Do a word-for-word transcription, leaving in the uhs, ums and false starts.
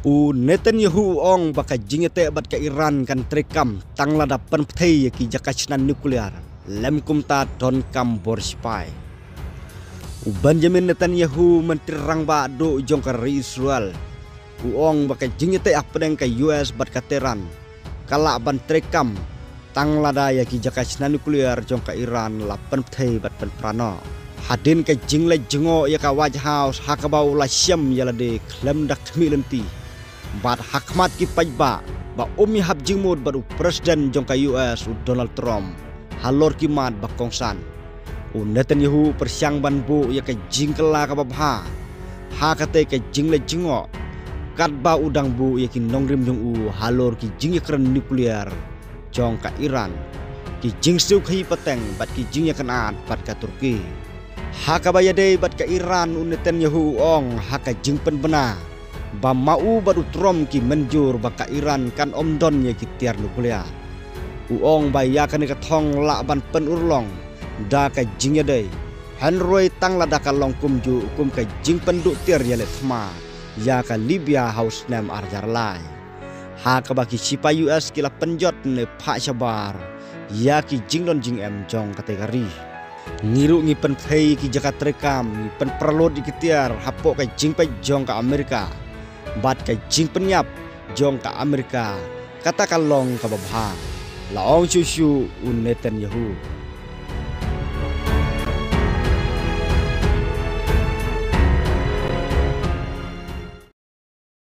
U Netanyahu u ong ba ka jingïateh bad ka Iran kan treikam tang lada pynpthei ïa ki jaka shna nuclear, lym kumta donkam bor shipai. U Benjamin Netanyahu, Myntri Rangbah duh jong ka ri Israel, u ong ba ka jingïateh hapdeng ka U S bad ka Tehran ka lah ban treikam tang lada ïa ki jaka shna nuclear jong ka Iran la pynpthei bad pynpra noh. Hadien ka jingleit jngoh ïa ka White House ha kaba u la shem ïa lade khlem da khmih lynti bad ha khmat ki paidbah ba um ïahap jingmut bad u President jong ka U S u Donald Trump halor ki mat ba kongsan, u Netanyahu u pyrshang ban buh ïa ka jingkylla kaba bha ha katei ka jingleit jngoh, katba u dang buh ïa ki nongrim jong u halor ki jingïakren nuclear jong ka Iran, ki jingsiew khaïi pateng bad ki jingïakynad bad ka Turkey. Ha kaba ïadei bad ka Iran, u Netanyahu u ong ha ka jingpynbna ba ma u bad u Trump ki mynjur ba ka Iran kan ym don ïa ki tiar nuclear. U ong ba ïa kane ka thong lah ban pynurlong da ka jingïadei, hynrei tang lada ka long kumjuh kum ka jingpynduh tiar ïaleh thma ïa ka Libya ha u snem ar hajar lai, ha kaba ki shipai U S ki la pynjot ne phah shabar ïa ki jingdon jingem jong katei ka ri. Ngi ruh ngi pynpthei ki jaka treikam, ngi pynpra lut ïa ki tiar hapoh ka jingpeit jong ka Amerika bad ka jingpynïap jong ka Amerika, kata ka long kaba bha, la ong shuh shuh u Netanyahu.